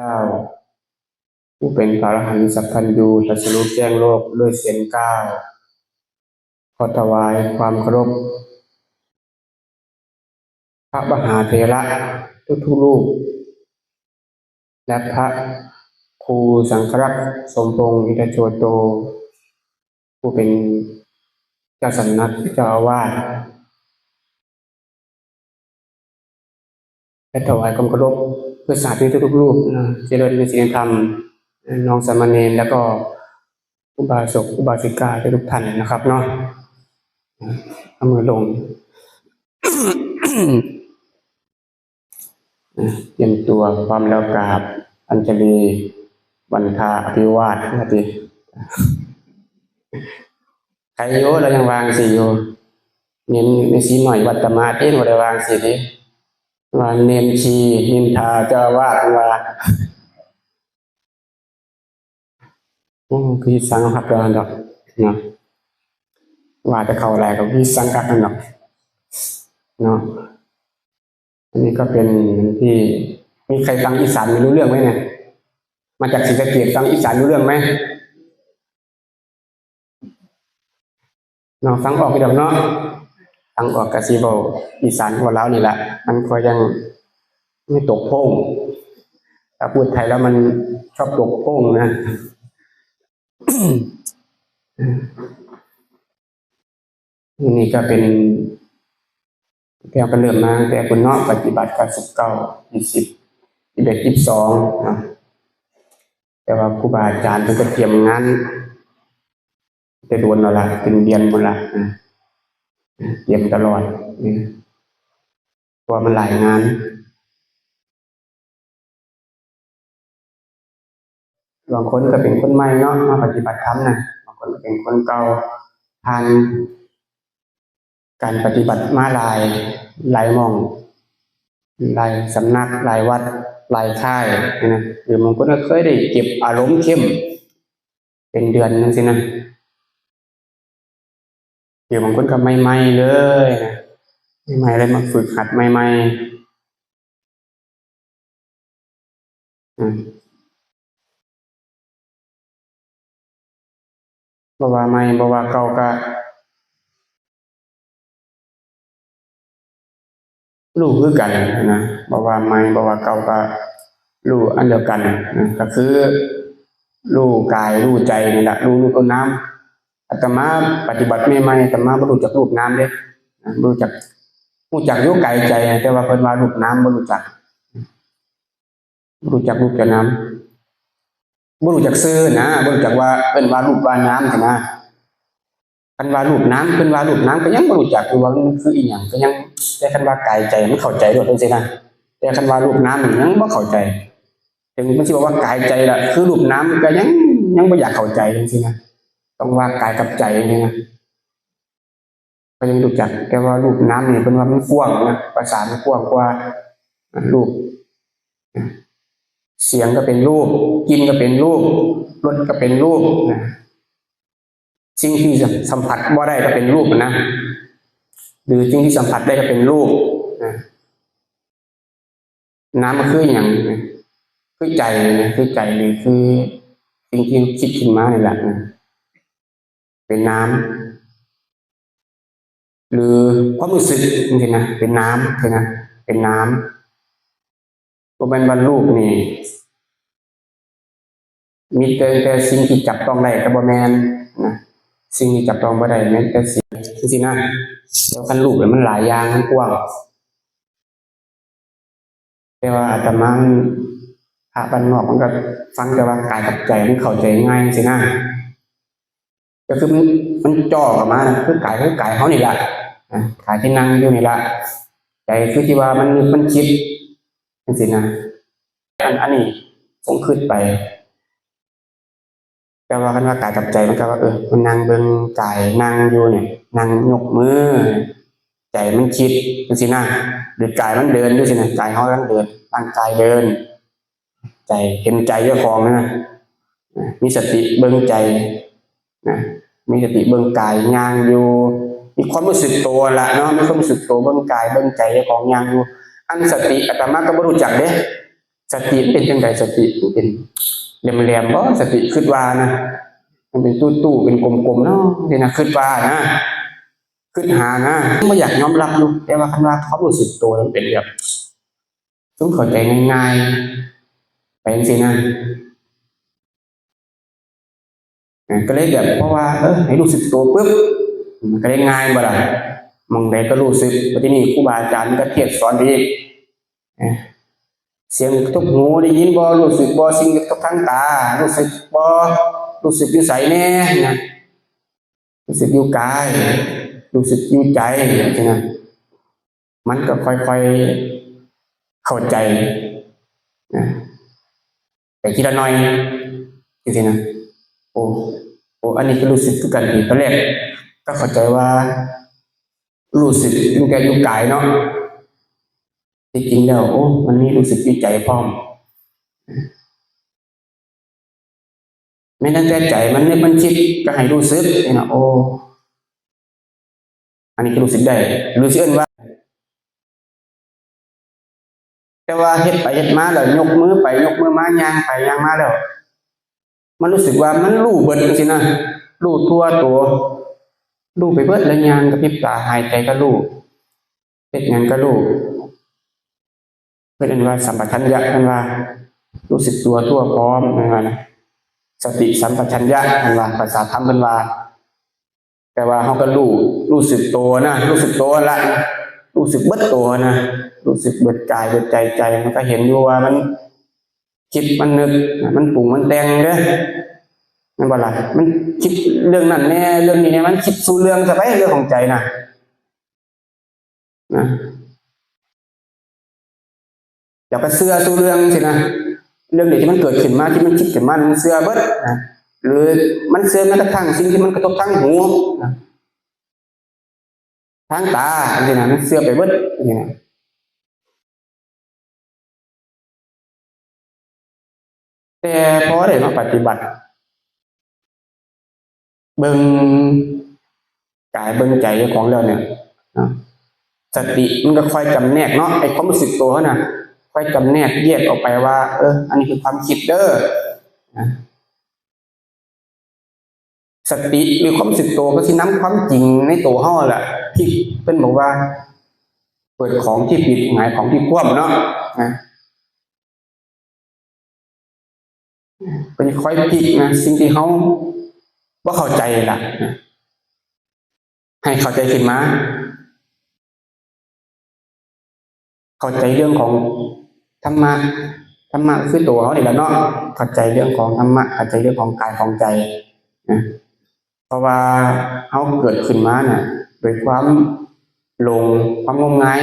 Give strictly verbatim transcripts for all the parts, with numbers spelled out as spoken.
เจ้า ผู้เป็นพระอรหันต์สัพพัญญู ตรัสรู้แจ้งโลกด้วยเสียงกล้าว ขอถวายความเคารพ พระมหาเถระทุกๆรูป และพระครูสังฆรักษ์สมพงษ์อินทโชโต ผู้เป็นเจ้าสำนักเจ้าอาวาส และถวายความเคารพเพื่อสาธุทุกๆรูปนะ เจริญในศีลธรรม น้องสามเณร แล้วก็อุบาสกอุบาสิกาทุกๆท่านนะครับเนาะ เอามือลง เตรียมตัวพร้อมแล้วกราบอัญชลี วันทาอภิวาทนะที ใครโยเรายังวางสิโย เน้นในสีหน่อยวัดตะมาเต้นบ่ได้วางสิเด้ ว่าเน้นชีนินทาเจ้าอาวาสว่า อืม คือสังครับแล้วดอกเนาะ ว่าแต่เขาอะไรก็มีสังกัดนั่นดอกเนาะ อันนี้ก็เป็นที่ มีใครฟังอีสานไม่รู้เรื่องไหมเนี่ย มาจากศรีสะเกษฟังอีสานรู้เรื่องไหม เนาะ ฟังออกอยู่ดอกเนาะ ฟังออกกะสิเว้าอีสานเว้าลาวนี่แหละ มันก็ยังไม่ตกโพร่ง ถ้าพูดไทยแล้วมันชอบตกโพร่งนะ นี่ก็เป็น แกก็เริ่มมาตั้งแต่คุณเนาะ ปฏิบัติเก้าสิบเก้า ยี่สิบ ยี่สิบเอ็ด ยี่สิบสองเนาะ แต่ว่าครูบาอาจารย์เพิ่นก็เตรียมงาน แต่โดนแล้วล่ะ เป็นเดือนหมดละนะ เตรียมตลอดนี่นะ เพราะว่ามันหลายงาน บางคนก็เป็นคนใหม่เนาะ มาปฏิบัติธรรมนะ บางคนก็เป็นคนเก่า ผ่านการปฏิบัติมาหลาย หลายหม่อง หลายสำนัก หลายวัด หลายค่ายนะ หรือบางคนก็เคยได้เก็บอารมณ์เข้ม เป็นเดือนจังซี้นะ หรือบางคนก็ใหม่ๆเลยนะ ใหม่ๆเลย มาฝึกหัดใหม่ๆ อืม บ่ว่าใหม่ บ่ว่าเก่าก็ รู้คือกันนะ บ่ว่าใหม่ บ่ว่าเก่าก็รู้อันเดียวกันนะ ก็คือรู้กายรู้ใจนี่แหละ รู้รูปรู้นาม อาตมาปฏิบัติใหม่ๆ อาตมาบ่รู้จักรูปนามเด้นะ บ่รู้จัก รู้จักอยู่กายใจ แต่ว่าเพิ่นว่ารูปนามบ่รู้จัก บ่รู้จักรูปจักนาม บ่รู้จักชื่อนะ บ่รู้จักว่าเอิ้นว่ารูปว่านามหั้นนะ คันว่ารูปนาม เพิ่นว่ารูปนามก็ยังบ่รู้จักอยู่ว่ามันคืออีหยัง ก็ยัง แต่คันว่ากายใจมันเข้าใจโลดจังซี้นะ แต่คันว่ารูปนามนี่ยังบ่เข้าใจ ถึงมันสิบอกว่ากายใจล่ะ คือรูปนามก็ยัง ยังบ่อยากเข้าใจจังซี้นะ ต้องว่ากายกับใจจังซี้นะ ก็ยังรู้จัก แต่ว่ารูปนามนี่เพิ่นว่ามันกว้างนะ ภาษามันกว้างกว่ารูป เสียงก็เป็นรูป กลิ่นก็เป็นรูป รสก็เป็นรูปนะ สิ่งที่สัมผัสบ่ได้ก็เป็นรูปนะ หรือสิ่งที่สัมผัสได้ก็เป็นรูปนะ นามมันคือหยังนะ คือใจนะ คือใจ หรือคือสิ่งที่คิดขึ้นมานี่แหละนะ เป็นนาม หรือความรู้สึกจังซี้นะ เป็นนาม จังซี้นะ เป็นนาม บ่แม่นว่ารูปนี่ มีแต่ แต่สิ่งที่จับต้องได้ก็บ่แม่นนะ สิ่งที่จับต้องบ่ได้แม่นแต่สิ่งจังซี้นะ แล้วคันรูปเนี่ยมันหลายอย่าง มันกว้าง แต่ว่าอาตมามัน พระบ้านนอกมันก็ฟังแต่ว่ากายกับใจมันเข้าใจง่ายจังซี้นะ ก็คือมัน มันจ่อเข้ามานะ คือกาย คือกายเฮานี่ล่ะนะ กายที่นั่งอยู่นี่ล่ะ ใจคือที่ว่ามันนึกมันคิดจังซี้นะ อัน อันนี้คงคิดไป แต่ว่าคันว่ากายกับใจมันก็ว่า เออ มันนั่งเบิ่งกายนั่งอยู่เนี่ย นั่งยกมือ ใจมันคิดจังซี้นะ หรือกายมันเดินอยู่ซี้นะ กายเฮากำลังเดิน ร่างกายเดิน ใจ เห็นใจเจ้าของนะ มีสติเบิ่งใจนะ มีสติเบิ่งกายย่างอยู่ มีความรู้สึกตัวละเนาะ มีความรู้สึกตัวเบิ่งกายเบิ่งใจเจ้าของย่างอยู่ อันสติอาตมาก็บ่รู้จักเด้ สติมันเป็นจังใด สติมันเป็นแหลมๆบ่ สติ คิดว่านะ มันเป็นตู้ๆ เป็นกลมๆ เนาะ นี่นะ คิดว่านะ คิดหานะ บ่อยากยอมรับอยู่ แต่ว่าคันว่าความรู้สึกตัวมันเป็นแบบ ซุมเข้าใจง่ายๆ ไปจังซี่นะ อ่ะ ก็เลยแบบ เพราะว่า เออ ให้รู้สึกตัวปุ๊บ มันก็เลยง่ายบ่ล่ะ หม่องใดก็รู้สึก บัดทีนี้ครูบาอาจารย์ก็เทศน์สอนไปอีก อ่ะ เสียงกระทบหูได้ยินบ่ รู้สึกบ่ สิ่งกระทบทางตา รู้สึกบ่ รู้สึกอยู่ไสแหน่นะ รู้สึกอยู่กาย รู้สึกอยู่ใจ จังซี่นะ มันก็ค่อยๆ เข้าใจนะ ไปทีละหน่อย จังซี่นะ โอ้ โอ้ อันนี้ก็รู้สึกคือกัน ตอนแรกก็เข้าใจว่า รู้สึกอยู่แค่อยู่กายเนาะ ที่จริงแล้ว โอ้ มันมีรู้สึกอยู่ใจพร้อม แม้ตั้งแต่ใจมันนึกมันคิดก็ให้รู้สึกนี่นะ โอ้ อันนี้ก็รู้สึกได้ รู้สึกเอิ้นว่า แต่ว่าเฮ็ดไปเฮ็ดมาแล้ว ยกมือไปยกมือมา ย่างไปย่างมาแล้ว มันรู้สึกว่ามันรู้เบิดจังซี่นะ รู้ทั่วตัว รู้ไปเบิดเลย ย่างกระพริบตา หายใจก็รู้ เฮ็ดหยังก็รู้ เพิ่นเอิ้นว่าสัมปชัญญะ เพิ่นว่ารู้สึกตัวทั่วพร้อม เพิ่นว่านะ สติสัมปชัญญะ เพิ่นว่า ภาษาธรรมเพิ่นว่า แต่ว่าเฮาก็รู้ รู้สึกตัวนะ รู้สึกตัวละ รู้สึกเบิดตัวนะ รู้สึกเบิดกายเบิดใจ ใจมันก็เห็นอยู่ว่ามันคิดมันนึก มันปรุงมันแต่งเด้อ แม่นบ่ล่ะ มันคิดเรื่องนั้นแหน่ เรื่องนี้แหน่ มันคิดสู่เรื่องซะไป เรื่องของใจนะ นะ แล้วก็เชื่อสู่เรื่องจังซี่นะ เรื่องใดที่มันเกิดขึ้นมา ที่มันคิดขึ้นมา มันเชื่อเบิดนะ หรือมันเชื่อแม้กระทั่งสิ่งที่มันกระทบทางหูนะ ทางตาจังซี่นะ มันเชื่อไปเบิดจังซี่นะ แต่พอได้มาปฏิบัติ เบิ่งกายเบิ่งใจของเราเนี่ยนะ สติมันก็ค่อยจำแนกเนาะ ไอ้ความรู้สึกตัวน่ะ ค่อยจำแนกแยกออกไปว่า เออ อันนี้คือความคิดเด้อนะ สติหรือความรู้สึกตัวก็สินำความจริงในตัวเฮาแหละ ที่เพิ่นบอกว่า เปิดของที่ปิด หงายของที่คว่ำเนาะนะ ก็ค่อยพลิกนะ สิ่งที่เฮาบ่เข้าใจล่ะนะ ให้เข้าใจขึ้นมา เข้าใจเรื่องของธรรมะ ธรรมะคือตัวเฮานี่แหละเนาะ เข้าใจเรื่องของธรรมะ เข้าใจเรื่องของกายของใจนะ เพราะว่าเฮาเกิดขึ้นมาน่ะ โดยความหลง ความงมงาย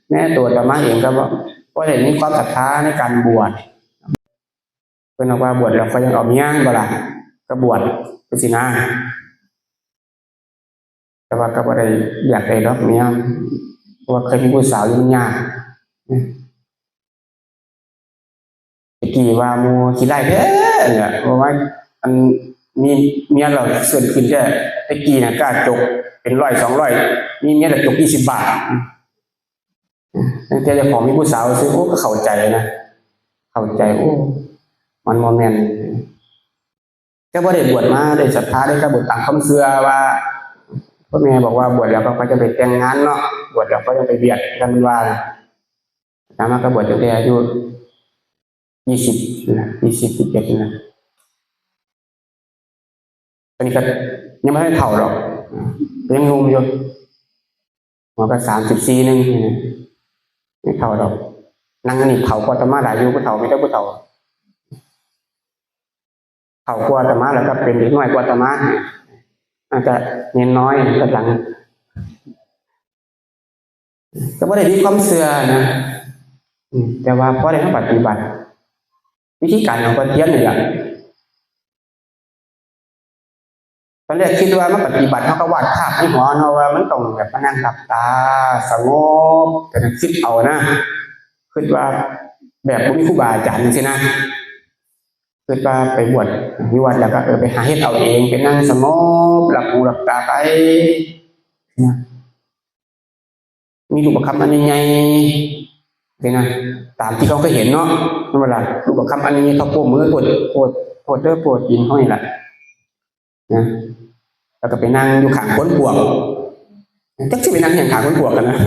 แม้ตัวอาตมาเองก็บ่ บ่ได้มีความศรัทธาในการบวช เพิ่นบอกว่าบวชแล้วก็ยังเอาเมียบ่ล่ะ ก็บวชจังซี่นะ แต่ว่าก็บ่ได้อยากได้ดอกเมีย เพราะว่าเคยมีผู้สาวอยู่ มันยาก ตะกี้ว่าหมู่ขี้ไล่แท้เนี่ย เพราะว่าอันมีเมียเราเสื่อมขึ้นแท้ ตะกี้น่ะกล้าจกเป็นร้อยสองร้อย มีเมียแล้วจกยี่สิบบาท ตั้งแต่เจ้าของมีผู้สาวซื่อ โอ้ ก็เข้าใจนะ เข้าใจ โอ้ มันบ่แม่น ก็บ่ได้บวชมาได้ศรัทธา ได้ก็บวชตามความเชื่อว่า พ่อแม่บอกว่าบวชแล้วก็จะไปแต่งงานเนาะ บวชแล้วก็จะไปเวียด กันมันว่านะ อาตมาก็บวชตั้งแต่อายุยี่สิบนะ ยี่สิบ ยี่สิบเอ็ดนะ อันนี้ก็ยังบ่ทันเฒ่าดอก ยังหนุ่มอยู่ หัวก็สามสิบสี่หนึ่งนี่นะ ยังเฒ่าดอก นั่งอันนี้เฒ่ากว่าอาตมาหลายอยู่ ผู้เฒ่า มีแต่ผู้เฒ่า เฒ่ากว่าอาตมาแล้วก็เป็นเด็กน้อยกว่าอาตมา อาจจะเน้นน้อยกำลัง ก็บ่ได้มีความเชื่อนะ อืม แต่ว่าพอได้มาปฏิบัติ วิธีการของพระเทียนนี่แหละ ตอนแรกคิดว่ามาปฏิบัติ เฮาก็วาดภาพในหัวเนาะว่ามันต้องแบบมานั่งหลับตาสงบ แต่ก็คิดเอานะ คิดว่าแบบบ่มีครูบาอาจารย์จังซี่นะ คิดว่าไปบวชอยู่วัดแล้วก็ เออ ไปหาเฮ็ดเอาเอง ไปนั่งสงบ หลับหูหลับตาไปนะ มีรูปประคำอันใหญ่ๆ นี่นะ ตามที่เขาเคยเห็นเนาะ เวลาลูกประคำอันนี้เขาโป้มือปวดปวดปวดเด้อปวดกินห้อยละนะแล้วก็ไปนั่งอยู่ข้างคนปวกจักสิไปนั่งอย่างข้างคนปวกกันนะ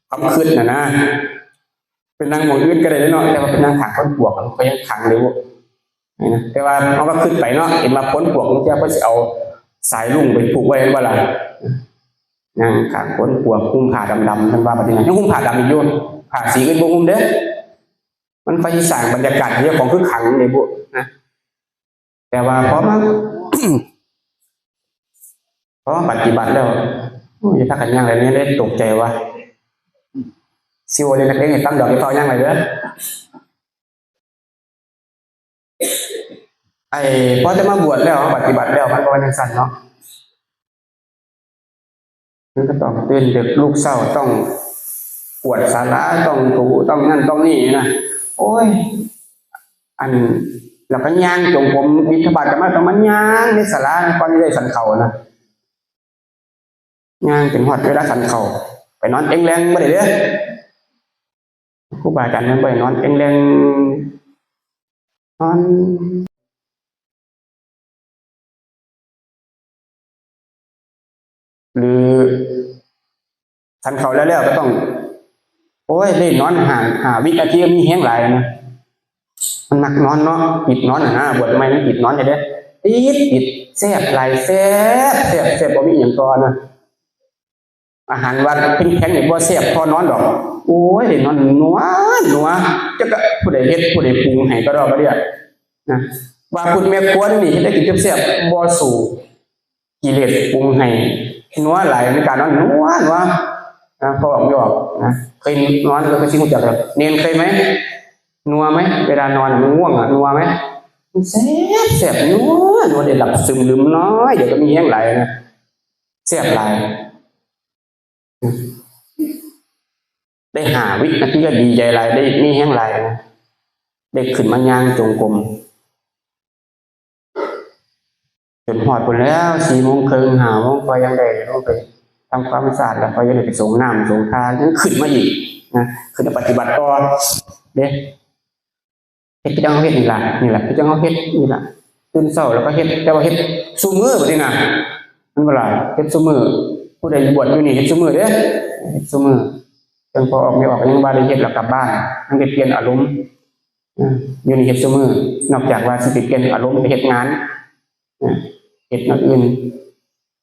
ความคิดนะนะไปนั่งหม่องอื่นก็ได้เนาะแต่ว่าไปนั่งข้างคนปวกมันก็ยังขังเลยเว้ยนะแต่ว่าเขาก็คิดไปเนาะเห็นว่าคนปวกมันจะเพื่อสิเอาสายลุงไปผูกไว้ว่าล่ะนั่งข้างคนปวกหุ้มผ้าดำๆมันว่าแบบนี้นะยังหุ้มผ้าดำอีกอยู่ผ้าสีอื่นบ่หุ้มเด้อมันค่อยสร้างบรรยากาศเรื่องของคึกขังในบุนะ แต่ว่าพอมา พอมาปฏิบัติแล้วโอ้ยถ้ากันย่างอะไรเนี่ยได้ตกใจว่าซิวเลยนักเรียนฟังดอกที่เขาย่างอะไรเด้อไอ้พอจะมาบวชแล้วปฏิบัติแล้วมันก็เป็นสั้นเนาะมันก็ต้องตื่นดึกลูกเศร้าต้องกวดศาลาต้องถูต้องนั่นต้องนี่นะโอ้ย อันแล้วก็ย่างจงกรมบิณฑบาตกันมาต้องมันย่างในศาลาก่อนที่ได้ฉันข้าวนะย่างจนฮอดเวลาฉันข้าวไปนอนเอ็งแรงบ่ได้เด้อครูบาอาจารย์มันบ่ได้นอนเอ็งแรงนอน หรือฉันข้าวแล้วแล้วก็ต้อง โอ้ยได้นอนห้าห้าวินาทีก็มีแฮงหลายนะมันมักนอนเนาะติดนอนนะบวชใหม่มันติดนอนจะได้ติดติดแซ่บหลายแซ่บแซ่บแซ่บบ่มีอย่างต่อนะอาหารวัดเพ่งแข็งนี่บ่แซ่บพอนอนดอก โอ้ยได้นอนนัวนัวจะก็ผู้ใดเฮ็ดผู้ใดปรุงให้ก็ดอกก็เดียนะว่าพุทธแม่ครัวนี่เฮ็ดได้กินแซ่บๆบ่สู่ กิเลสปรุงให้นัวหลายในการนอนนัวนัวนะพอออกไม่ออกนะเคยนอนแล้วก็ชิมจักแบบเนนเคยไหมนัวไหมเวลานอนมันง่วงอ่ะนัวไหมมันแซ่บแซ่บนัวนัวได้หลับซึมลืมน้อยเดี๋ยวก็มีแห้งหลายนะแซ่บหลายได้หาวินาทีก็ดีใจหลายได้มีแห้งหลายนะได้ขึ้นมาย่างจงกรม จนฮอดพุ้นแล้วสี่โมงครึ่งห้าโมงค่อยยังได้ลงไปทำความสะอาดแล้วค่อยยังได้ไปสรงน้ำสรงท่ายังขึ้นมาอีกนะขึ้นมาปฏิบัติต่อเด้เฮ็ดคือจั่งเฮาเฮ็ดนี่ล่ะนี่ล่ะคือจั่งเฮาเฮ็ดนี่ล่ะตื่นเช้าแล้วก็เฮ็ดแต่ว่าเฮ็ดซุมื้อบัดนี้นะมันบ่ล่ะเฮ็ดซุมื้อผู้ใดบวชอยู่นี่เฮ็ดซุมื้อเด้เฮ็ดซุมื้อจั่งพอออกไม่ออกยังว่าได้เฮ็ดแล้วกลับบ้านยังได้เปลี่ยนอารมณ์ อ่าอยู่นี่เฮ็ดซุมื้อนอกจากว่าสิไปเปลี่ยนอารมณ์ไปเฮ็ดงานอ่าเฮ็ดแนวอื่น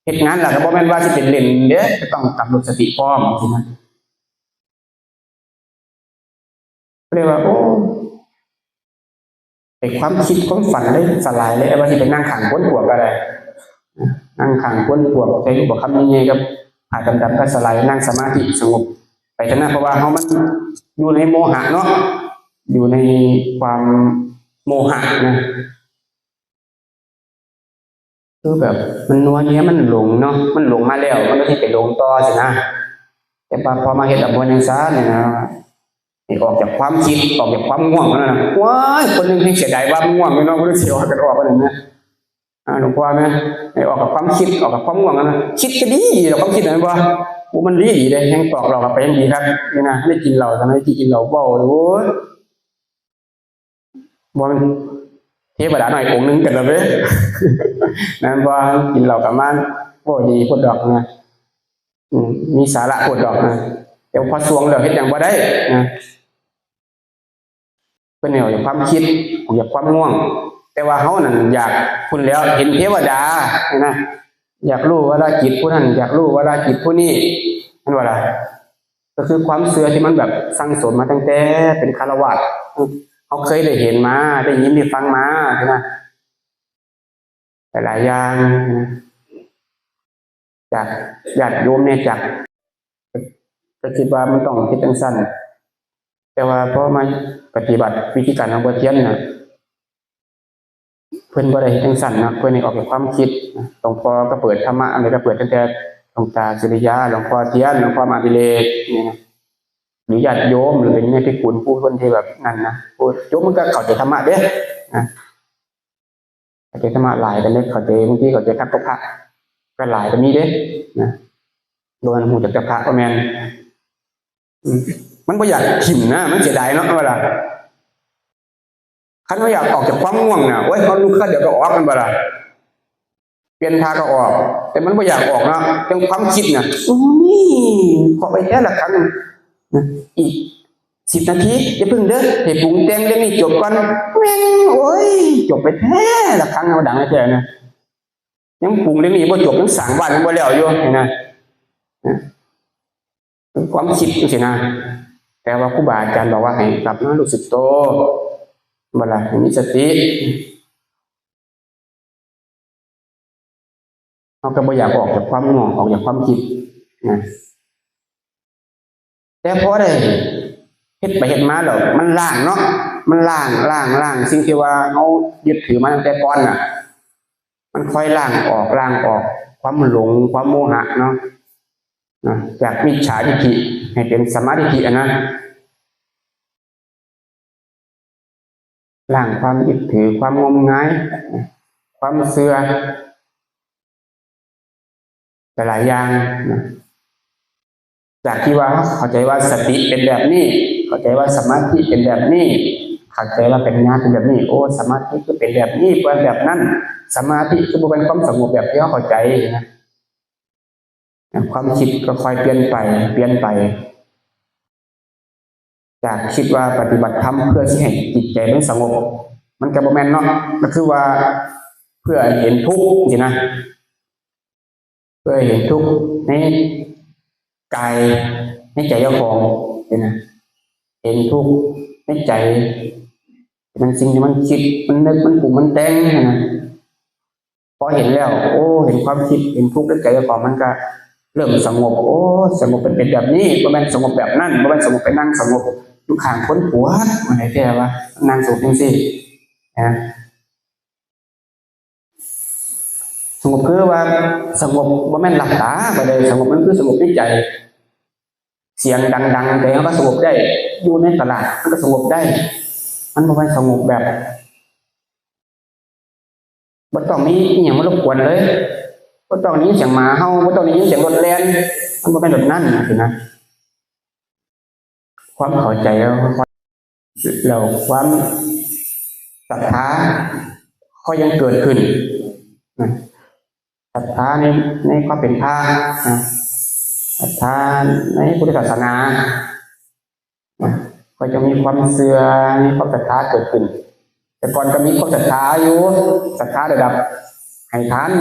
เฮ็ดงานล่ะก็บ่แม่นว่าสิเป็นเล่นเด้ก็ต้องกำหนดสติพร้อมจังซี้นะเรียกว่าโอ้ไอ้ความคิดความฝันเลยสลายเลยว่าสิไปนั่งข้างคนปวกก็ได้นั่งข้างคนปวกใส่บ่คำใหญ่ๆกับผ้าดำๆก็สลายนั่งสมาธิสงบไปเท่านั้นเพราะว่าเฮามันอยู่ในโมหะเนาะ อยู่ในความโมหะนะคือแบบมันนัวเนี้ยมันหลงเนาะมันหลงมาแล้วมันก็ที่ไปหลงต่อสินะแต่พอพอมาเห็นแบบบนยังซ่าเนี่ยนะให้ออกจากความคิดออกจากความง่วงนั่นนะว้ายคนหนึ่งให้เสียดายว่ามันง่วงไม่เนาะก็เลยเสียออกกันออกกันนะอ่าหลวงพ่อไหมให้ออกกับความคิดออกกับความง่วงนะคิดก็ดีดีแต่ความคิดนะว่าโอ้มันดีดีเลยยังตอกเรากลับไปยังดีครับนี่นะไม่กินเหล้าทำไมที่กินเหล้าเบาเลยโอ้ย บ่แม่นเทวดาน้อยองค์หนึ่งกันละเว้ยนั่นว่ากินเหล้ากับมันโอ้ดีพุทธดอกนะอืมมีสาระพุทธดอกนะแต่พอสวงแล้วเฮ็ดหยังบ่ได้นะเพิ่นให้ออกจากความคิดออกจากความง่วง แต่ว่าเฮานั่นอยากพุ้นแล้วเห็นเทวดานะอยากรู้ว่าราจิตผู้นั้นอยากรู้ว่าราจิตผู้นี้นั่นว่าล่ะ ก็คือความเชื่อที่มันแบบสั่งสมมาตั้งแต่เป็นฆราวาสเฮาเคยได้เห็นมาได้ยินได้ฟังมาใช่ไหมหลายๆอย่างจากญาติโยมเนี่ยจากก็คิดว่ามันต้องคิดจังซั่นแต่ว่าพอมาปฏิบัติวิธีการของบ่เทียนน่ะ เพิ่นบ่ได้เฮ็ดจั่งซั้นเนาะเพิ่นให้ออกจากความคิดหลวงพ่อก็เปิดธรรมะอันใดก็เปิดตั้งแต่หลวงตาสุริยาหลวงพ่อเทียนหลวงพ่อมหาวิเลกนี่นะหรือญาติโยมหรือเป็นแม่พิกุลผู้คนที่แบบนั่นนะผู้โยมมันก็เข้าใจธรรมะเด้นะเข้าใจธรรมะหลายกันเด้เข้าใจบางทีเข้าใจคักก็พระก็หลายก็มีเด้นะโดนหูจากพระก็แม่นมันบ่อยากถิ่มนะมันเสียดายเนาะเวลา คันเฮาอยากออกจากความง่วงน่ะ โอ้ย เฮาลุกคราวเดียวก็ออก แม่นบ่ล่ะ เปลี่ยนท่าก็ออก แต่มันบ่อยากออกเนาะ จั่งความคิดน่ะ อุ้ย ขอไปแท้ละครั้งนะ อีกสิบนาที อย่าเพิ่งเด้อ ให้ปรุงแต่งเรื่องนี้จบก่อน แม่ง โอ้ย จบไปแท้ละครั้ง เอาดังแท้นะ ยังปรุงเรื่องนี้บ่จบ ยังสร้างบ้านยังบ่แล้วอยู่ นะ เป็นความคิดจังซี้นะ แต่ว่าครูบาอาจารย์บอกว่าให้กลับมารู้สึกโต บ่ล่ะ ให้มีสติ เฮาก็บ่อยากออกจากความง่วง ออกจากความคิดนะ แต่พอได้เฮ็ดไปเฮ็ดมาแล้ว มันล้างเนาะ มันล้าง ล้าง ล้างสิ่งที่ว่าเฮายึดถือมาตั้งแต่ก่อนน่ะ มันค่อยล้างออก ล้างออก ความหลง ความโมหะเนาะ นะ จากมิจฉาทิฏฐิให้เป็นสัมมาทิฏฐิอะนะ ล้างความยึดถือ ความงมงาย ความเชื่อ หลายๆอย่างนะ จากที่ว่าเข้าใจว่าสติเป็นแบบนี้ เข้าใจว่าสมาธิเป็นแบบนี้ เข้าใจว่าปัญญาเป็นแบบนี้ โอ้ สมาธิคือเป็นแบบนี้ บ่แม่นแบบนั้น สมาธิคือบ่แม่นความสงบแบบที่เฮาเข้าใจนะ ความคิดก็ค่อยเปลี่ยนไป เปลี่ยนไป จากคิดว่าปฏิบัติธรรมเพื่อสิให้จิตใจมันสงบ มันก็บ่แม่นเนาะ ก็คือว่าเพื่อเห็นทุกข์สินะ เพื่อเห็นทุกข์ในกาย ในใจเจ้าของสินะ เห็นทุกข์ในใจ มันสิ่งที่มันคิด มันนึก มันปรุง มันแต่งนะ พอเห็นแล้ว โอ้ เห็นความคิด เห็นทุกข์ในใจเจ้าของ มันก็เริ่มสงบ โอ้ สงบเป็น เป็นแบบนี้ บ่แม่นสงบแบบนั้น บ่แม่นสงบไปนั่งสงบอยู่ข้างคนปวด ว่าไงแท้วะ นั่งสงบจังซี่นะ สงบคือว่าสงบบ่แม่นหลับตา บ่ได้สงบ มันคือสงบในใจ เสียงดังๆ แต่มันก็สงบได้ อยู่ในตลาดมันก็สงบได้ มันบ่แม่นสงบแบบ บ่ต้องมีอิหยังมารบกวนเลย บ่ต้องได้ยินเสียงหมาเห่า บ่ต้องได้ยินเสียงรถแล่น มันบ่แม่นแบบนั้นนะสินะ ความเข้าใจแล้ว แล้วความศรัทธาก็ยังเกิดขึ้นนะ ศรัทธาใน ในความเป็นพระนะ ศรัทธาในพุทธศาสนานะ ก็จะมีความเชื่อ มีความศรัทธาเกิดขึ้น แต่ก่อนก็มีความศรัทธาอยู่ ศรัทธาระดับให้ทาน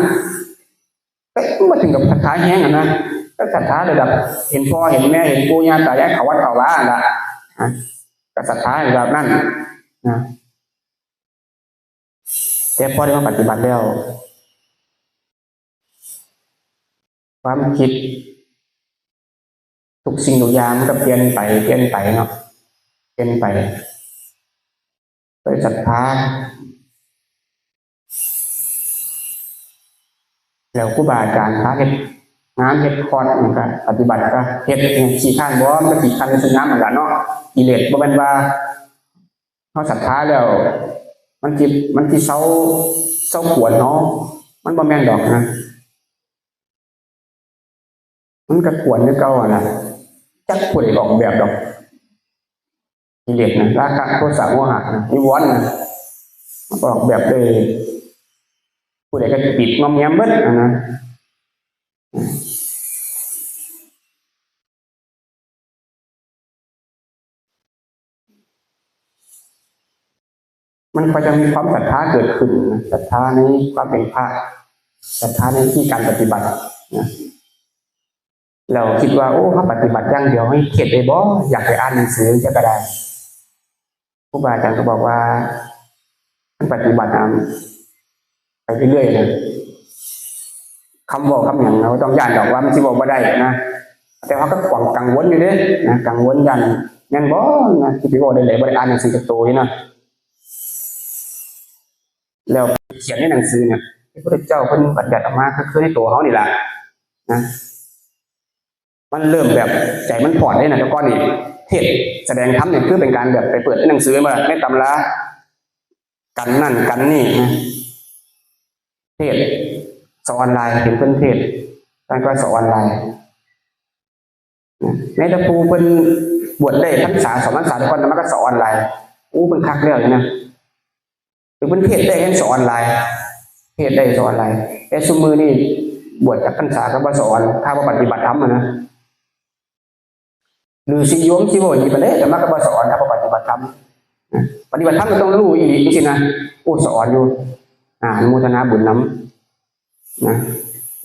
แต่บ่ถึงกับศรัทธาแฮงอะนะ ก็ศรัทธาระดับเห็นพ่อเห็นแม่ เห็นปู่ย่าตายายเข้าวัดเข้าวาหั่นล่ะ อ่ะ ก็ศรัทธาระดับนั้นนะ แต่พอได้มาปฏิบัติแล้ว ความคิดทุกสิ่งทุกอย่างมันก็เปลี่ยนไป เปลี่ยนไปเนาะ เปลี่ยนไป ด้วยศรัทธา แล้วครูบาอาจารย์พาเฮ็ดงานเฮ็ดคอร์ส มันก็ปฏิบัติก็เฮ็ด ขี้คร้านบ่ มันก็ขี้คร้านในสุดงามนั่นล่ะเนาะ กิเลสบ่แม่นว่าเฮาศรัทธาแล้ว มันสิ มันสิเซา เซากวนเฮา มันบ่แม่นดอกนะ มันก็กวนคือเก่าหั่นล่ะ จักผู้ใดออกแบบดอก กิเลสนะ ราคะ โทสะ โมหะนะ นิวรณ์นะ มันออกแบบโดยผู้ใดก็ติดงอมแงมเบิดอะนะ มันก็จะมีความศรัทธาเกิดขึ้นนะ ศรัทธาในความเป็นพระ ศรัทธาในวิธีการปฏิบัตินะ เราคิดว่า โอ้ เฮาปฏิบัติอย่างเดียว เฮาเฮ็ดได้บ่ อยากไปอ่านหนังสือจั่งก็ได้ ครูบาอาจารย์ก็บอกว่า มันปฏิบัติ อ่า ไปเรื่อยๆนะ คำเว้าคำหยัง เราบ่ต้องย้านดอกว่ามันสิเว้าบ่ได้นะ แต่ว่าก็กังวลอยู่เด้นะ กังวลย้านแม่นบ่นะ สิไปเว้าได้ได๋ บ่ได้อ่านหนังสือจักโตอยู่นะ แล้วเขียนในหนังสือเนี่ย พระพุทธเจ้าเพิ่นบัญญัติออกมา ก็คือในตัวเฮานี่ล่ะนะ มันเริ่มแบบใจมันผ่อนเลยนะ แต่ก่อนนี่เทศน์แสดงธรรมเนี่ย คือเป็นการแบบไปเปิดในหนังสือมา ในตำรา กันนั่นกันนี่นะ เทศน์สอนออนไลน์ เห็นเพิ่นเทศน์ ท่านก็สอนออนไลน์ แม้แต่ผู้เพิ่นบวชได้พรรษาสองพรรษา แต่ก่อนอาตมาก็สอนออนไลน์ อู้ เพิ่นคักแล้วนี่นะ คือเพิ่นเทศน์ได้แฮ่งสอนหลาย เทศน์ได้สอนหลาย แต่ซุมื้อนี้บวชจักพรรษาก็บ่สอน ถ้าบ่ปฏิบัติธรรมอะนะ ฤาษีโยมสิเว้าอีหลีปานใด อาตมาก็บ่สอน ถ้าบ่ปฏิบัติธรรม นะ ปฏิบัติธรรมก็ต้องรู้อีหลีจังซี่นะ โอ้ สอนอยู่ อ่า อนุโมทนาบุญนำ นะ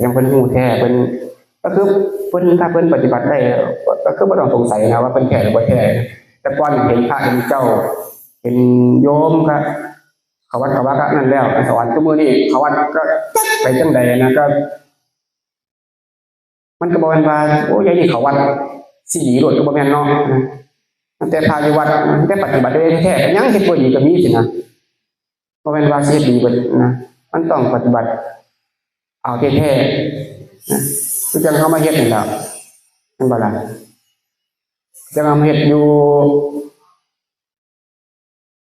ยังเพิ่นรู้แท้ เพิ่น ก็คือเพิ่น ถ้าเพิ่นปฏิบัติได้ ก็ ก็คือบ่ต้องสงสัยนะว่าเพิ่นแท้หรือบ่แท้ แต่ก่อนเห็นพระเห็นเจ้า เห็นโยมก็เข้าวัดเข้าวาก็นั่นแล้ว สอน ซุมื้อนี้เข้าวัดก็จักไปจังใดนะ ก็ มันก็บ่แม่นว่า โอ้ ยายนี่เข้าวัดสิดีโลด ก็บ่แม่นเนาะ นะ ตั้งแต่พระอยู่วัด ตั้งแต่ปฏิบัติได้แท้ๆ ก็ยังเฮ็ดบ่ดีก็มีสินะ บ่แม่นว่าสิเฮ็ดดีเบิดนะ มันต้องปฏิบัติเอาแท้ๆ นะ คือจั่งเฮามาเฮ็ดนี่ล่ะ แม่นบ่ล่ะ จั่งเฮามาเฮ็ดอยู่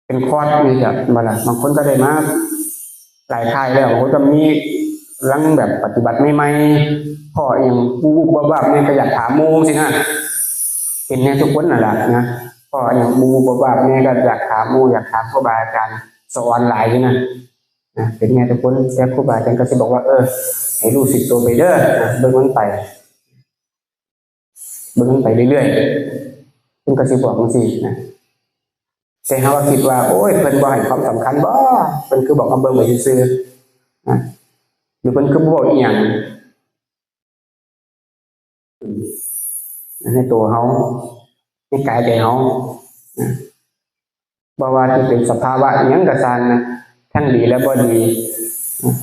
เป็นคอร์สนี่จ้ะ แม่นบ่ล่ะ บางคนก็ได้มาหลายค่ายแล้ว บางคนก็มีกำลังแบบปฏิบัติใหม่ๆ พ้ออีหยังบูบๆ วาบๆ เนี่ยก็อยากถามหมู่สินะ เป็นแน่ทุกคนนั่นล่ะนะ พ้ออีหยังบูบๆ วาบๆ เนี่ยก็อยากถามหมู่ อยากถามครูบาอาจารย์ สอนหลายอยู่นะ นะ เป็นแน่ทุกคน แต่ครูบาอาจารย์ก็สิบอกว่า เออ ให้รู้สึกตัวไปเด้อ นะ เบิ่งมันไป เบิ่งมันไปเรื่อยๆ เพิ่นก็สิบอกจังซี่นะ แต่เฮาก็คิดว่า โอ้ย เพิ่นบ่ให้ความสำคัญบ่ เพิ่นคือบอกมาเบิ่งไปซื่อๆ นะ หรือเพิ่นคือบ่บอกอีหยัง ในตัวเฮา ในกายใจเฮา นะ บ่ว่าสิเป็นสภาวะอิหยังก็ซ่างนะ ทั้งดีและบ่ดี นะ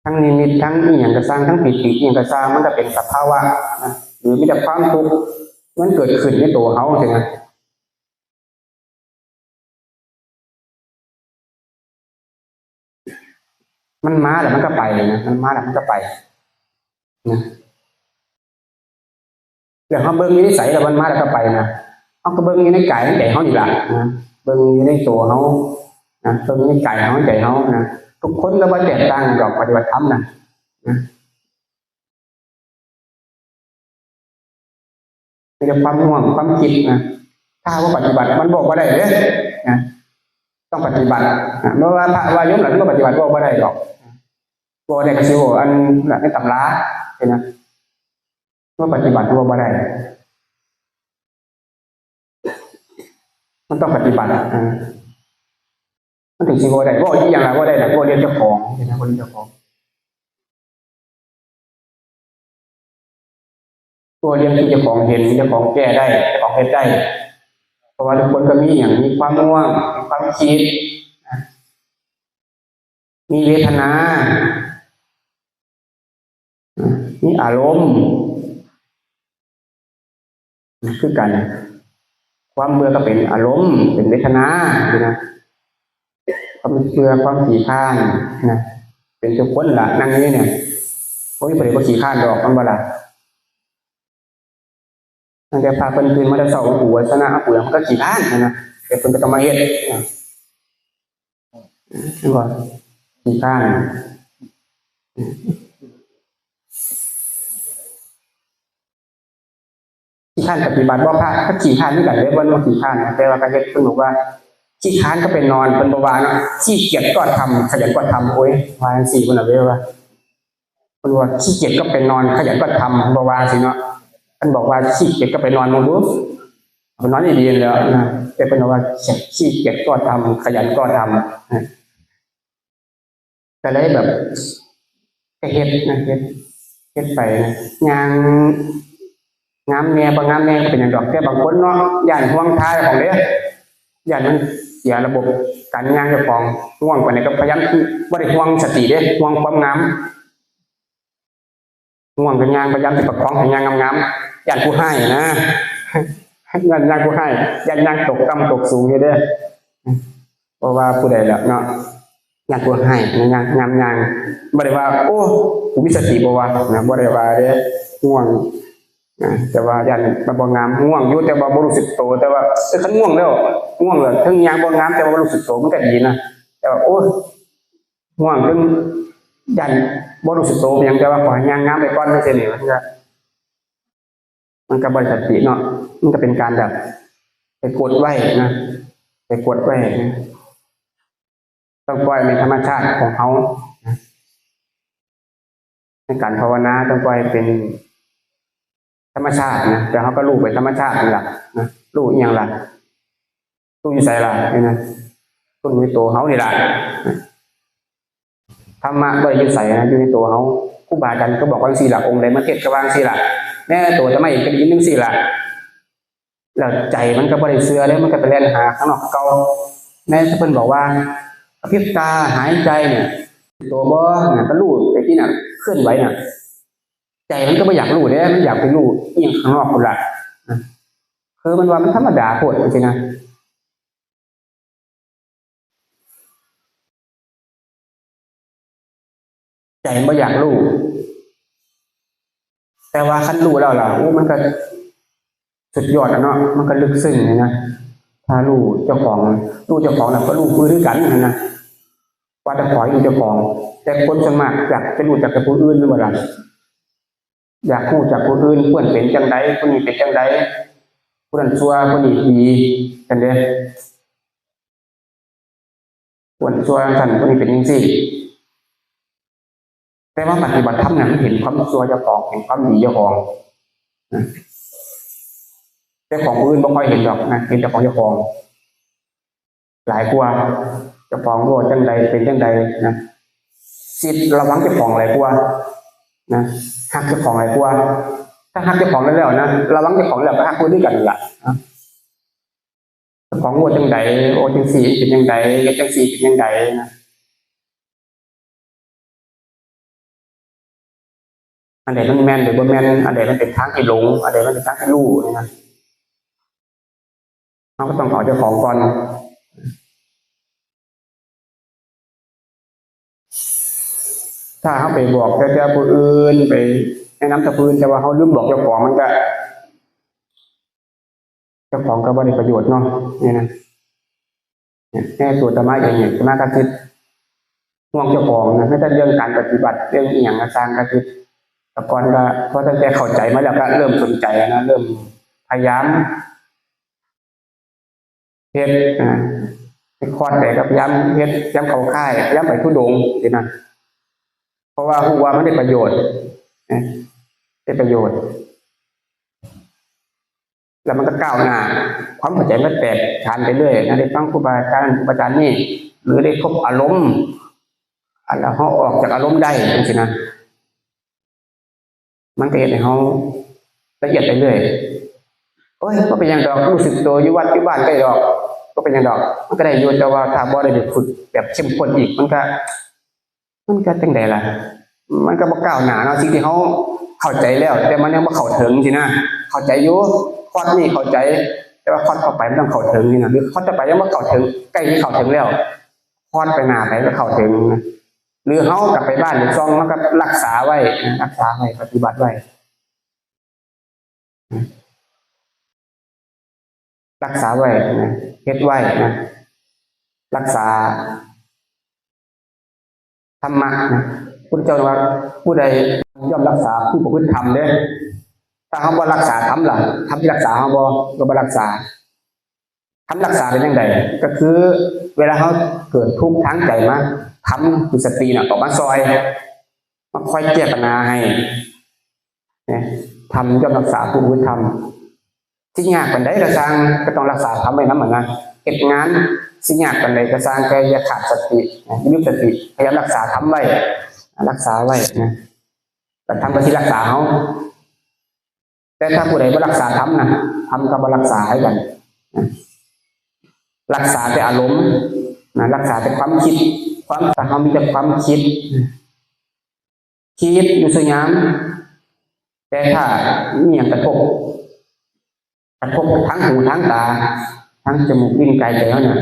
ทั้งนิมิต ทั้งอิหยังก็ซ่าง ทั้งปีติอิหยังก็ซ่าง มันก็เป็นสภาวะนะ หรือมีแต่ความทุกข์ มันเกิดขึ้นในตัวเฮาจังซี่นะ มันมาแล้วมันก็ไปนะ มันมาแล้วมันก็ไป นะ แล้วเฮาเบิ่งอยู่ในไสแล้วมันมาแล้วก็ไปนะ เฮาก็เบิ่งอยู่ในกายในใจเฮานี่ล่ะนะ เบิ่งอยู่ในตัวเฮานะ เบิ่งอยู่ในกายเฮา ใจเฮานะ ทุกคนก็บ่แตกต่างดอก ปฏิบัติธรรมนะ นะ มีแต่ความง่วง ความคิดนะ ถ้าว่าปฏิบัติมันบอกบ่ได้เด้ นะ ต้องปฏิบัตินะ บ่ว่าพระว่าโยมหลาย บ่ปฏิบัติบอกบ่ได้ดอก บอกได้ก็สิบอกอันนั้นในตำรา เห็นนะ ว่าปฏิบัติบอกบ่ได้ มันต้องปฏิบัติ อ่า มันถึงสิบอกได้ บอกอีหยังล่ะ บอกได้น่ะ บอกเรื่องเจ้าของ เห็นนะ บอกเรื่องเจ้าของ บอกเรื่องที่เจ้าของเห็น เจ้าของแก้ได้ เจ้าของเฮ็ดได้ เพราะว่าทุกคนก็มีหยัง มีความง่วง มีความคิด มีเวทนา มีอารมณ์ คือกัน ความเบื่อก็เป็นอารมณ์ เป็นเวทนาอยู่นะ ความเบื่อ ความขี้คร้านนะ เป็นทุกคนล่ะ นั่งอยู่เนี่ย โอ้ย บ่ได้บ่ขี้คร้านดอก มันบ่ล่ะ ตั้งแต่พาเพิ่นตื่นมาแต่เช้า ปู่วัสนาปู่หยัง มันก็ขี้คร้านนะ แต่เพิ่นก็ต้องมาเฮ็ดนะ เห็นบ่ ขี้คร้าน ขี้คร้านปฏิบัติบ่ พระก็ขี้คร้านคือกันเด้ บ่แม่นว่าขี้คร้านนะ แต่ว่าก็เฮ็ด เพิ่นบอกว่า ขี้คร้านก็ไปนอน เพิ่นบ่ว่าเนาะ ขี้เกียจก็ทำ ขยันก็ทำ โอ้ย ว่าจังซี่ เพิ่นน่ะเด้ว่า เพิ่นว่า ขี้เกียจก็ไปนอน ขยันก็ทำ เพิ่นบ่ว่าจังซี่เนาะ เพิ่นบอกว่า ขี้เกียจก็ไปนอนมึงดู ไปนอนดีๆ แล้วนะ แต่เพิ่นบอกว่า ขี้เกียจก็ทำ ขยันก็ทำ นะ ก็เลยแบบ ก็เฮ็ดนะ เฮ็ด เฮ็ดไปนะ ย่างงามแน่ บ่งามแน่ ก็เป็นหยังดอก แต่บางคนเนาะ ย้านห่วงท่าของเด้ ย้านมันเสียระบบการย่างเจ้าของ ง่วงปานใดก็พยายาม บ่ได้ห่วงสติเด้ ห่วงความงาม ง่วงก็ย่าง พยายามสิประคองให้ย่างงามๆ ย้านผู้ฮ้ายนะ ย้านย่างผู้ฮ้าย ย้านย่างตกต่ำตกสูงอยู่เด้ เพราะว่าผู้ใดล่ะเนาะ ย้านผู้ฮ้าย ย่าง ย่าง ย่าง บ่ได้ว่า โอ้ กูมีสติบ่วะ นะ บ่ได้ว่าเด้ ง่วง นะ แต่ว่าย้านมันบ่งาม ง่วงอยู่ แต่ว่าบ่รู้สึกโต แต่ว่า เออ คันง่วงแล้ว ง่วงแล้ว ถึงย่างบ่งาม แต่ว่าบ่รู้สึกโต มันก็ดีนะ แต่ว่า โอ้ ง่วง เทิงย้านบ่รู้สึกโตเป็นหยัง แต่ว่าขอให้ย่างงามไปก่อนจังซี่นี่ มันก็ มันก็บ่ได้สติเนาะ มันก็เป็นการแบบไปกดไว้นะ ไปกดไว้นะ ต้องปล่อยเป็นธรรมชาติของเขานะ ในการภาวนาต้องปล่อยเป็นธรรมชาตินะ แต่เขาก็รู้เป็นธรรมชาตินี่แหละนะ รู้อหย่างล่ะ รู้อยู่ไสล่ะนี่นะ รู้ในตัวเขานี่ล่ะนะ ธรรมะบ่ได้อยู่ไสนะ อยู่ในตัวเขา ครูบาอาจารย์ก็บอกว่าจังซี่ล่ะ องค์ใดมาเทศน์ก็ว่าจังซี่ล่ะ แม้แต่ตัวอาตมาเองก็ได้ยินจังซี่ล่ะ แล้วใจมันก็บ่ได้เชื่อเด้ มันก็ไปแล่นหาข้างนอกเก่า แม้แต่เพิ่นบอกว่ากระพริบตาหายใจเนี่ย ตัวบ่น่ะ ก็รู้ไปที่น่ะ เคลื่อนไหวน่ะ ใจมันก็บ่อยากรู้เด้ มันอยากไปรู้อีหยังข้างนอกพุ้นล่ะนะ คือมันว่ามันธรรมดาโพดจังซี่นะ ใจมันบ่อยากรู้ แต่ว่าคันรู้แล้วล่ะ โอ้ มันก็สุดยอดอะเนาะ มันก็ลึกซึ้งเลยนะ ถ้ารู้เจ้าของ รู้เจ้าของแล้วก็รู้ผู้อื่นคือกันนั่นนะ ว่าแต่ขอให้รู้เจ้าของ แต่คนส่วนมากอยากจะรู้จากแต่ผู้อื่นหรือเปล่าล่ะ อยากรู้จากผู้อื่น เพิ่นเป็นจังใด คนนี้เป็นจังใด ผู้นั้นชั่ว คนนี้ดี จังเด้ คนชั่วจังซั่น คนนี้เป็นจังซี่ แต่ว่าปฏิบัติธรรมน่ะ มันเห็นความชั่วเจ้าของ เห็นความดีเจ้าของนะ แต่ของผู้อื่นบ่ค่อยเห็นดอกนะ เห็นแต่ของเจ้าของ หลายกว่า เจ้าของรู้จังใด เป็นจังใดนะ สิระวังเจ้าของหลายกว่านะ ฮักเจ้าของหลายกว่า ถ้าฮักเจ้าของแล้วนะ ระวังเจ้าของแล้วก็ฮักผู้อื่นคือกันนั่นล่ะนะ เจ้าของรู้จังใด โอ้ จังซี่เป็นจังใด เฮ็ดจังซี่เป็นจังใดนะ อันใดมันแม่นหรือบ่แม่น อันใดมันเป็นทางที่หลง อันใดมันเป็นทางที่รู้นี่นะ เราก็ต้องเอาเจ้าของก่อน ถ้าเราไปบอกแต่ผู้อื่น ไปแนะนำแต่ผู้อื่น แต่ว่าเราลืมบอกเจ้าของ มันก็ เจ้าของก็บ่ได้ประโยชน์เนาะ นี่นะ เนี่ย แค่ตัวอาตมาเองเนี่ย อาตมาก็คิดห่วงเจ้าของนะ แม้แต่เรื่องการปฏิบัติ เรื่องอีหยังก็ซ่างก็คิด แต่ก่อนก็ พอตั้งแต่เข้าใจมาแล้วก็เริ่มสนใจนะ เริ่มพยายามเฮ็ดนะ ไปคอร์สใดก็พยายามเฮ็ด พยายามเข้าค่าย พยายามไปธุดงค์จังซี้นะ เพราะว่ารู้ว่ามันได้ประโยชน์นะ ได้ประโยชน์ แล้วมันก็ก้าวหน้า ความเข้าใจมันก็แตกฉานไปเรื่อยนะ ได้ฟังครูบาอาจารย์ ครูบาอาจารย์นี่ หรือได้พบอารมณ์ อันแล้วเราออกจากอารมณ์ได้จังซี้นะ มันก็เฮ็ดให้เราละเอียดไปเรื่อย โอ้ย บ่เป็นหยังดอก รู้สึกตัวอยู่วัดอยู่บ้านก็ได้ดอก บ่เป็นหยังดอก มันก็ได้อยู่ แต่ว่าถ้าบ่ได้ไปฝึกแบบเข้มข้นอีก มันก็ มันก็จั่งใดล่ะ มันก็บ่ก้าวหน้าเนาะ สิ่งที่เราเข้าใจแล้ว แต่มันยังบ่เข้าถึงซี้นะ เข้าใจอยู่ คอร์สนี้เข้าใจ แต่ว่าคอร์สต่อไปมันต้องเข้าถึงซี้นะ หรือคอร์สต่อไปยังบ่เข้าถึง ใกล้สิเข้าถึงแล้ว คอร์สไปหน้าไปก็เข้าถึงนะ หรือเรากลับไปบ้านไปซ่อง เราก็รักษาไว้นะ รักษาไว้ ปฏิบัติไว้ รักษาไว้นะ เฮ็ดไว้นะ รักษาธรรมะนะ พุทธเจ้าว่า ผู้ใดย่อมรักษาผู้ประพฤติธรรมเด้ ถ้าเราบ่รักษาธรรมล่ะ ธรรมสิรักษาเราบ่ เราบ่รักษา ธรรมรักษาเป็นจั่งใด ก็คือเวลาเราเกิดทุกข์ทางใจมา ธรรมคือสติน่ะ ออกมาซ่อย มาคอยแก้ปัญหาให้ เนี่ย ธรรมย่อมรักษาผู้ประพฤติธรรม สิยากปานใดก็ซ่าง ก็ต้องรักษาธรรมไว้นำหั่นนะ เฮ็ดงานสิยากปานใดก็ซ่าง แต่อย่าขาดสตินะ อย่าลืมสติ พยายามรักษาธรรมไว้ รักษาไว้นะ แล้วธรรมก็สิรักษาเรา แต่ถ้าผู้ใดบ่รักษาธรรมนะ ธรรมก็บ่รักษาคือกันนะ รักษาแต่อารมณ์นะ รักษาแต่ความคิด ความ ถ้าเรามีแต่ความคิด คิดอยู่ซุยาม แต่ถ้ามีหยังกระทบ กระทบทางหูทางตา ทางจมูก ลิ้น กาย ใจเราน่ะ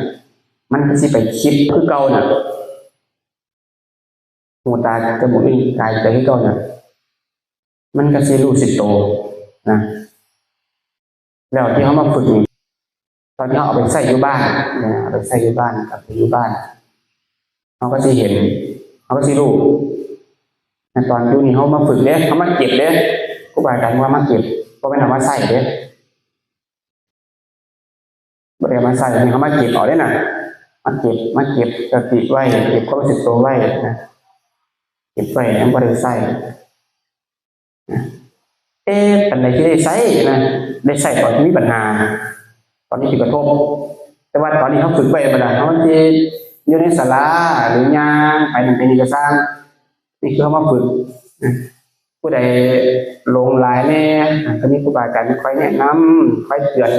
มันก็สิไปคิดคือเก่าน่ะ หู ตา จมูก ลิ้น กาย ใจคือเก่าน่ะ มันก็สิรู้สึกโตนะ แล้วที่เรามาฝึกนี่ ตอนที่เราเอาไปใช้อยู่บ้านนะ เอาไปใช้อยู่บ้าน กลับไปอยู่บ้าน เราก็สิเห็น เราก็สิรู้ นะ ตอนอยู่นี่เรามาฝึกเด้ เรามาเก็บเด้ ครูบาอาจารย์ว่ามาเก็บ บ่แม่นเอามาใช้เด้ บ่ได้ จะมาใส่นี่เขามาเก็บเอาได้น่ะ มาเก็บ มาเก็บสติไว้ เก็บความรู้สึกตัวไว้นะ เก็บไว้ยังบ่ได้ใส่นะ เอ๊ะ อันใดที่ได้ใส่นะ ได้ใส่ตอนที่มีปัญหา ตอนนี้ที่กระทบ แต่ว่าตอนนี้เขาฝึกไว้เวลาเขาที่อยู่ในศาลาหรือย่างไปนั่นไปนี่ก็ซ่าง นี่คือเขามาฝึกนะ ผู้ใดหลงหลายแน่ อ่ะ ก็มีครูบาอาจารย์คอยแนะนำ คอยเตือน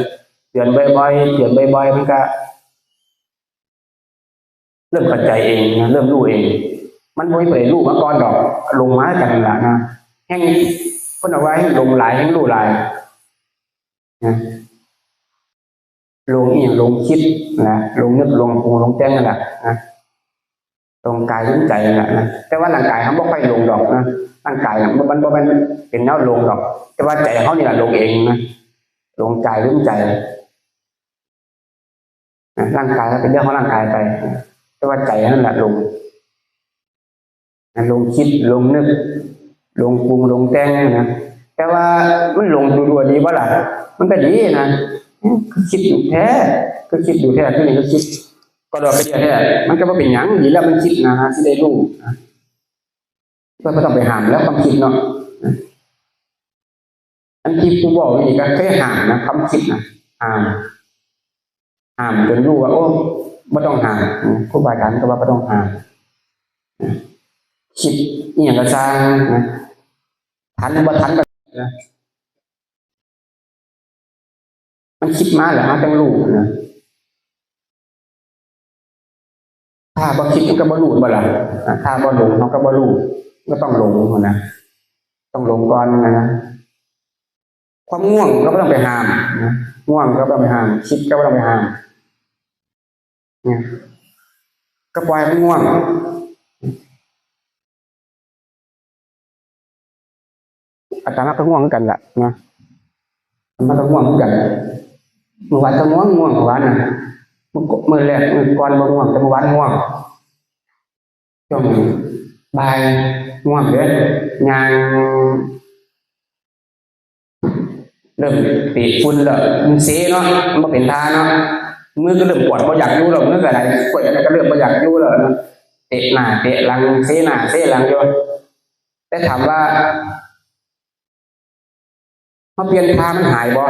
เตือนบ่อยๆ เตือนบ่อยๆ มันก็ เริ่มเข้าใจเองนะ เริ่มรู้เอง มันบ่มีผู้ใดรู้มาก่อนดอก หลงมากันนั่นล่ะนะ แฮ่ง เพิ่นเอาว่าแฮ่งหลงหลาย แฮ่งรู้หลายนะ หลงอีหยัง หลงคิดนะ หลงนึก หลงปรุง หลงแต่งนั่นแหละนะ หลงกายหลงใจนั่นแหละนะ แต่ว่าร่างกายเขาบ่ค่อยหลงดอกนะ ร่างกายน่ะมัน มันบ่แม่นเป็นแนวหลงดอก แต่ว่าใจเขานี่แหละหลงเองนะ หลงกายหลงใจ นะ ร่างกายก็เป็นเรื่องของร่างกายไป แต่ว่าใจนั่นแหละหลง นะ หลงคิด หลงนึก หลงปรุง หลงแต่งนะ แต่ว่ามันหลงตัวดีบ่ล่ะ มันก็ดีนะ คือคิดอยู่แท้ คือคิดอยู่แท้ คือนี่ก็คิด ก็ดอกกระเดียแท้ มันก็บ่เป็นหยัง ดีแล้วมันคิดนะ สิได้รู้นะ ก็บ่ต้องไปห้ามแล้วความคิดเนาะ อันที่ผู้บอกนี่ก็เคยห้ามนะ ความคิดนะ ห้าม ห้ามจนรู้ว่า โอ้ บ่ต้องห้าม ครูบาอาจารย์ก็ว่าบ่ต้องห้าม คิดอีหยังก็ซ่างนะ ทันบ่ทันก็นะ มันคิดมาแล้ว มันจั่งรู้นะ ถ้าบ่คิดมันก็บ่รู้บ่ล่ะ อ่ะ ถ้าบ่หลงมันก็บ่รู้ ก็ต้องหลงนะ ต้องหลงก่อนนะ ความง่วงก็บ่ต้องไปห้ามนะ ง่วงก็บ่ต้องไปห้าม คิดก็บ่ต้องไปห้าม เนี่ย ก็ปล่อยมันง่วง อาตมาก็ง่วงคือกันล่ะนะ อาตมาก็ง่วงคือกัน เมื่อวานก็ง่วง ง่วงเมื่อวานน่ะ มื้อก่- มื้อแรก มื้อก่อนบ่ง่วง แต่เมื่อวานง่วง ช่วงบ่ายง่วงเด้ ย่าง เริ่มเตะฝุ่นแล้ว มันเซเนาะ มันบ่เป็นท่าเนาะ มือก็เริ่มปวด บ่อยากอยู่แล้ว มือก็ได้ ปวดอะไรก็เริ่มบ่อยากอยู่แล้วนะ เตะหน้าเตะหลัง เซหน้าเซหลังอยู่ แต่ถามว่า มาเปลี่ยนท่ามันหายบ่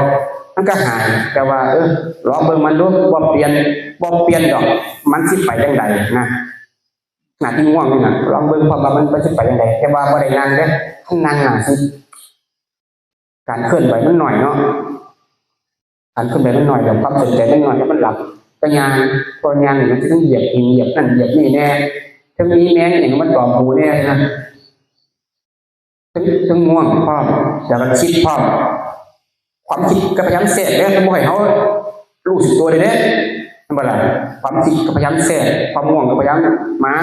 มันก็หาย แต่ว่า เออ ลองเบิ่งมันดู บ่เปลี่ยน บ่เปลี่ยนดอก มันสิไปจั่งใดนะ หน้าที่ง่วงนี่น่ะ ลองเบิ่งพร้อมว่ามัน มันสิไปจั่งใด แต่ว่าบ่ได้นั่งเด้ คันนั่งน่ะสิ การเคลื่อนไหวมันน้อยเนาะ การเคลื่อนไหวมันน้อย แล้วความสนใจมันน้อย แล้วมันหลับ ก็ย่าง พอย่างนี่มันสิต้องเหยียบหิน เหยียบนั่น เหยียบนี่แน่ ถึงมีแมงอีหยังมาตอมหูแน่นะ ถึง ถึงง่วงพร้อม แล้วก็คิดพร้อม ความคิดก็พยายามแทรกเด้ มันบ่ให้เฮารู้สึกตัวเลยเด้ แม่นบ่ล่ะ ความคิดก็พยายามแทรก ความง่วงก็พยายามมา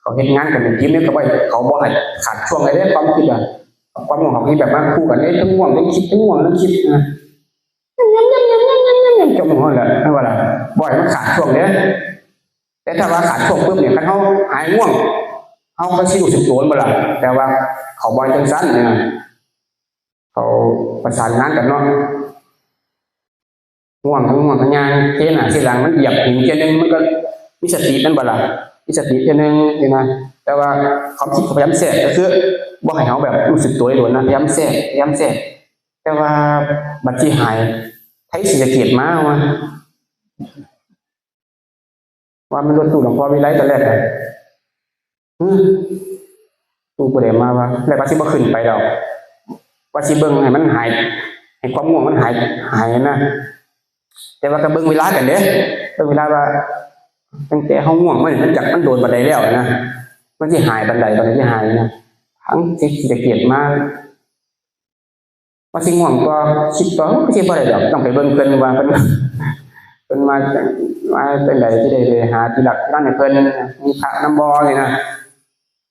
เขาเฮ็ดงานกันเป็นทีมเนี่ย ก็บ่ให้ เขาบ่ให้ขาดช่วงเลยเด้ ความคิดอะ ความง่วงเขามีแบบมาคู่กันเด้ ทั้งง่วงทั้งคิด ทั้งง่วงทั้งคิดนะ จมหัวแหละนั่นว่าล่ะ บ่ให้มันขาดช่วงเด้ แต่ถ้าว่าขาดช่วงปุ๊บเนี่ย คันเฮาหายง่วง เฮาก็สิรู้สึกตัวบ่ล่ะ แต่ว่าเขาบ่ให้จังซั่นเนี่ย เขาประสานงานกันเนาะ ง่วงทั้งง่วงทั้งย่าง เทหน้าเทหลัง มันเหยียบหินเทื่อนึง มันก็มีสตินั่นบ่ล่ะ มีสติเทื่อนึงนี่นะ แต่ว่าความคิดเขาพยายามแทรก ก็คือบ่ให้เฮาแบบรู้สึกตัวโดนนะ พยายามแทรก พยายามแทรก แต่ว่าบัดสิหาย ไทศรีสะเกษมาว่า ว่ามันรถตู้หลวงพ่อวิไลตอนแรกอะ อืม ตู้ผู้ใดมาว่า แล้วว่าสิบ่ขึ้นไปดอก ว่าสิเบิ่งให้มันหาย ให้ความง่วงมันหาย หายนะ แต่ว่าก็เบิ่งเวลากันเด้ เบิ่งเวลาว่า ตั้งแต่เฮาง่วงมานี่ มันจักมันโดนปานใดแล้วนะ มันสิหายปานใด ตอนนี้สิหายนะ ทั้งศรีสะเกษมา ว่าสิง่วงก็คิดต่อ ก็สิบ่ได้ดอก ต้องไปเบิ่งเพิ่นว่าเพิ่น เพิ่นมาจั่ง มาจั่งใด สิได้ไปหาที่หลักนั่นให้เพิ่น มีพระนำบ่นี่นะ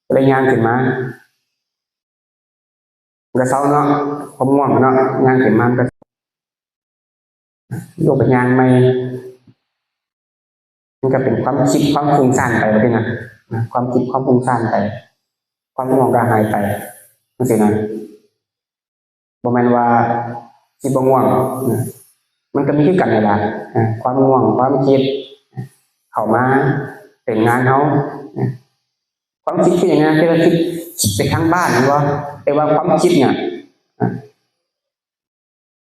ก็เลยย่างขึ้นมา ก็เซาเนาะ ความง่วงเนาะ ย่างขึ้นมามันก็ ลุกไปย่างใหม่ มันก็เป็นความคิดความฟุ้งซ่านไปว่าซั่นนะ นะ ความคิดความฟุ้งซ่านไป ความง่วงก็หายไป จั่งซี้นะ บ่แม่นว่าสิบ่ง่วงนะ มันก็มีคือกันนี่ล่ะ อ่า ความง่วง ความคิด เข้ามาเล่นงานเฮา อ่า ความคิดคือหยังนะ ที่ว่าคิด คิดไปทางบ้านนี่บ่ แต่ว่าความคิดเนี่ย อ่า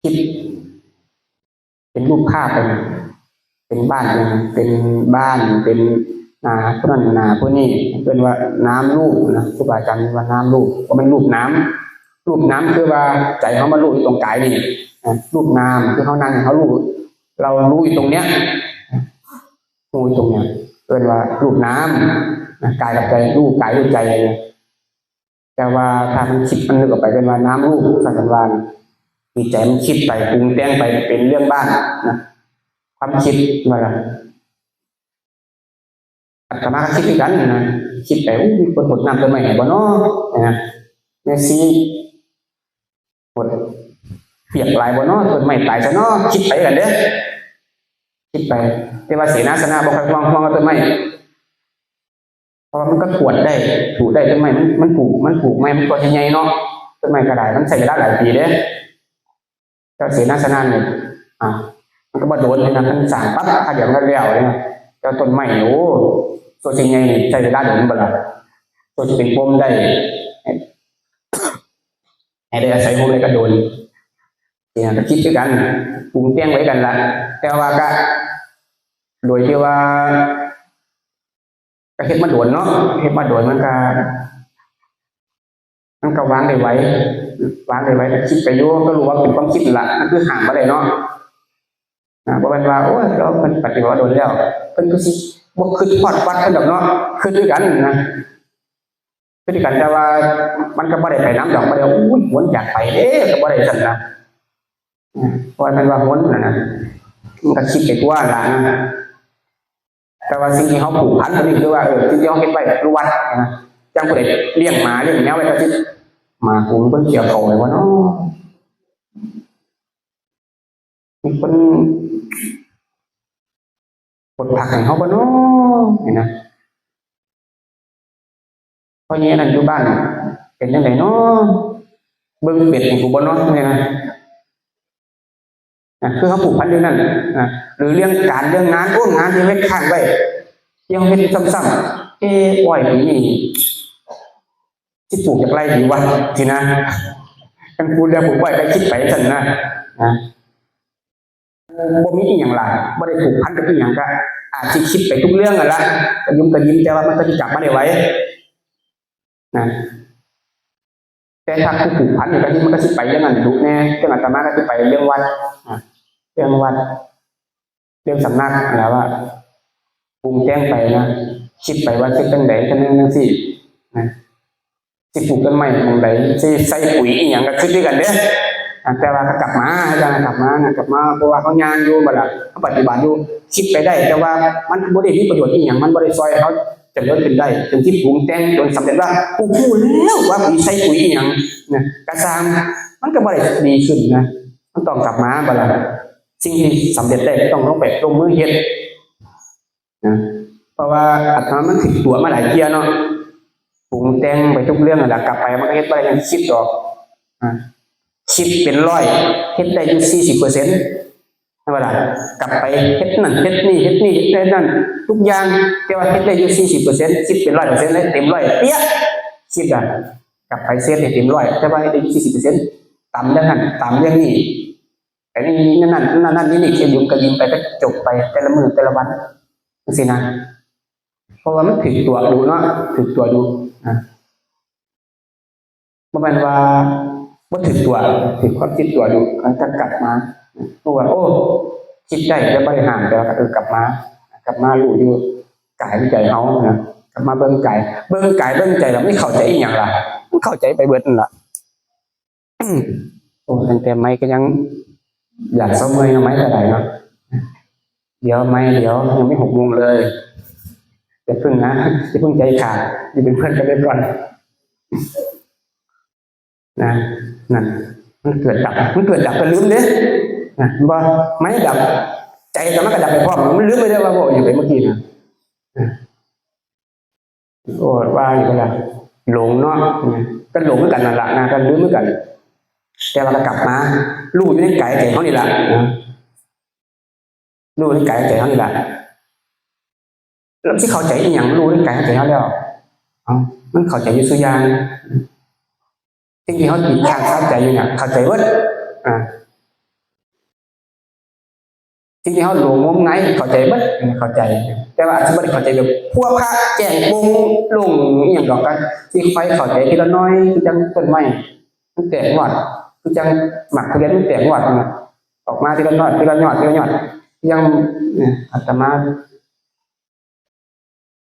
คิดเป็นรูปภาพไปนะ เป็นบ้านเป็น เป็นบ้าน เป็นหน้าผู้นั้นหน้าผู้นี้ เอิ้นว่านามรูปนะ ครูบาอาจารย์ว่า นามรูป บ่แม่นรูปนาม รูปนามคือว่าใจเฮามารู้อยู่ตรงกายนี่ อ่ะ รูปนามคือเฮานั่ง เฮารู้ เรารู้อยู่ตรงเนี้ย รู้อยู่ตรงเนี้ย เอิ้นว่ารูปนาม นะ กายกับใจ รู้กายรู้ใจเนี่ย แต่ว่าถ้ามันคิดมันนึกออกไป เอิ้นว่านามรูป ซั่นเพิ่นว่านะ ที่ใจมันคิดไป ปรุงแต่งไป เป็นเรื่องบ้านนะ ความคิดว่าล่ะ อาตมาก็คิดคือกันนะ คิดไป อู้ มีคนหดน้ำต้นไม้ให้บ่น้อ นะ แม่ชีหดเปียกหลายบ่น้อ ต้นไม้ตายซะน้อ คิดไปกันเด้อ คิดไป แต่ว่าเสนาสนะบ่ค่อยห่วง ห่วงกับต้นไม้ เพราะว่ามันก็กวาดได้ ถูได้ ต้นไม้มัน มันปลูก มันปลูกใหม่ มันก็สิใหญ่เนาะ ต้นไม้ก็ได้ มันใช้เวลาหลายปีเด้ เจ้าเสนาสนะนี่ อ่ะ มันก็บ่โดนเลยนะ มันสร้างปั๊บ คาเดียวมันก็แล้วเลยนะ เจ้าต้นไม้นี่ โอ้ ส่วนสิใหญ่นี่ใช้เวลาโดนบ่ล่ะ ส่วนสิเป็นปมได้ ให้ได้อาศัยพวกนี้ก็โดน เนี่ย ก็คิดคือกัน ปรุงแต่งไว้กันละ แต่ว่าก็ โดยที่ว่า ก็เฮ็ดมาโดนเนาะ เฮ็ดมาโดน มันก็ มันก็วางได้ไว วางได้ไว ก็คิดไปอยู่ ก็รู้ว่าเป็นความคิดนั่นล่ะ มันคือห้ามบ่ได้เนาะ อ่า บ่แม่นว่า โอ้ย เราเพิ่นปฏิบัติมาโดนแล้ว เพิ่นคือสิบ่คิดฮอดวัดเพิ่นดอกเนาะ คิดคือกันนะ คิดคือกัน แต่ว่ามันก็บ่ได้ไปนำดอก บ่ได้ โอ้ย หวนอยากไปเด้ ก็บ่ได้ซั่นนะ อ่า เพราะว่ามันว่าหวนนั่นนะ มันก็คิดไปทั่วล่ะนะ แต่ว่าสิ่งที่เฮาผูกพันตัวนี้คือว่า เออ สิ่งที่เฮาเฮ็ดไว้คือวัดนะ จั่งผู้ใดเลี้ยงหมาเลี้ยงแมวไว้ก็สิ หมากูมันเบิ่งเกี่ยวเขาไว้บ่น้อ มีคนกดผักให้เฮาบ่น้อ นี่นะ พ่อใหญ่นั่นอยู่บ้านเป็นจั่งใดน้อ เบิ่งเป็ดให้กูบ่น้อ นี่นะ นะ คือเฮาผูกพันเรื่องนั้นนะ หรือเรื่องการเรื่องงาน โอ้ งานที่เฮ็ดค้างไว้ ที่เฮาเฮ็ดซ้ำๆ เอ้ อ้อยปีนี้สิปลูกจักไร่ดีวะ สินะ คันพูดเรื่องปลูกอ้อยก็คิดไปซั่นนะ นะ บ่มีอีหยังหลาย บ่ได้ผูกพันกับอีหยัง ก็อาจสิคิดไปทุกเรื่องนั่นล่ะ กระยุมกระยิม แต่ว่ามันก็สิกลับมาได้ไว นะ แต่ถ้าผู้ผูกพันนี่ก็สิ มันก็สิไปเรื่องนั้นดุแน่ เรื่องอาตมาก็สิไปเรื่องวัด อ่ะ เรื่องวัด เรื่องสำนัก แล้วว่าปรุงแต่งไปนะ คิดไปว่าคิดจั่งใด จั่งนั้นจั่งซี้ นะ สิปลูกต้นไม้หม่องใด สิใส่ปุ๋ยอีหยังก็คิดคือกันเด้อ อ่ะ แต่ว่าก็กลับมา อาจารย์ กลับมานะ กลับมา เพราะว่าเฮาย่างอยู่บัดล่ะ เฮาปฏิบัติอยู่ คิดไปได้ แต่ว่ามันบ่ได้มีประโยชน์อีหยัง มันบ่ได้ซอยเฮาเจริญขึ้นได้ จนที่ปรุงแต่งจนสำเร็จว่า กูรู้แล้วว่ากูใส่ปุ๋ยอีหยังนะ กระซ่าง มันก็บ่ได้ดีขึ้นนะ มันต้องกลับมาบัดล่ะ สิ่งที่สำเร็จได้ต้องลงไปลงมือเฮ็ด นะ เพราะว่าอาตมามันถืกตั๋วมาหลายเทื่อเนาะ ปรุงแต่งไปทุกเรื่องนั่นล่ะ กลับไปมันก็เฮ็ดบ่ได้อย่างที่คิดดอก อ่า คิดเป็นร้อย เฮ็ดได้อยู่สี่สิบเปอร์เซ็นต์ แม่นบ่ล่ะ กลับไปเฮ็ดนั่นเฮ็ดนี่ เฮ็ดนี่เฮ็ดนั่น ทุกอย่าง แต่ว่าเฮ็ดได้อยู่สี่สิบเปอร์เซ็นต์ คิดเป็นร้อยเปอร์เซ็นต์เลย เต็มร้อยเปี้ยะ คิดอะ กลับไปเฮ็ดให้เต็มร้อย แต่ว่าเฮ็ดได้อยู่สี่สิบเปอร์เซ็นต์ ตำเรื่องนั้น ตำเรื่องนี้ อันนี้นั่นนั่นนั่นนั่นนี่นี่ ขยุมขยิมไปก็จบไป แต่ละมื้อแต่ละวันจั่งซี้นะ เพราะว่ามันถืกตั๋วดุเนาะ ถืกตั๋วดุนะ บ่แม่นว่าบ่ถืกตั๋ว ถืกความคิดตั๋วดุ มันก็กลับมา เพราะว่า โอ้ คิดได้ แต่บ่ได้ห้าม แต่ว่า เออ กลับมา กลับมารู้อยู่กายใจเฮานะ กลับมาเบิ่งกาย เบิ่งกายเบิ่งใจ แล้วมันเข้าใจอีหยังล่ะ มันเข้าใจไปเบิดนั่นล่ะ โอ้ ตั้งแต่ไม้ก็ยังอยากเซาเมื่อยเนาะ ไม้ก็ได้เนาะ เดี๋ยวไม้ เดี๋ยวยังไม่หกโมงเลย อย่าเพิ่งนะ อย่าเพิ่งใจขาด อยู่เป็นเพื่อนกันไปก่อน นะ นั่น มันเกิดดับ มันเกิดดับก็ลืมเด้ นะ บ่ ไม้ดับ ใจก็มันก็ดับไปพร้อม มันลืมไปได้ว่าเว้าหยังไปเมื่อกี้นะ นะ โอ้ ว่าอยู่ล่ะ หลงเนาะ นะ ก็หลงคือกันนั่นล่ะนะ ก็ลืมคือกัน แต่ว่าก็กลับมา รู้อยู่ในกายใจเฮานี่ล่ะ นะ รู้ในกายในใจเฮานี่ล่ะ แล้วสิเข้าใจอีหยัง รู้ในกายในใจเฮาแล้ว เอ้า มันเข้าใจอยู่ซุอย่าง สิ่งที่เฮาติดค้างคาใจอยู่เนี่ย เข้าใจเบิด อ่า สิ่งที่เฮาหลงงมงาย เข้าใจเบิด เข้าใจ แต่ว่าอาจสิบ่ได้เข้าใจแบบพัวพะแจ้งโป่งโล่งอีหยังดอก ก็สิค่อยเข้าใจทีละน้อย คือจั่งต้นไม้มันแตกยอด คือจั่งหมากทุเรียนมันแตกยอดนะ ออกมาทีละยอด ทีละยอด ทีละยอด อย่าง เนี่ย อาตมา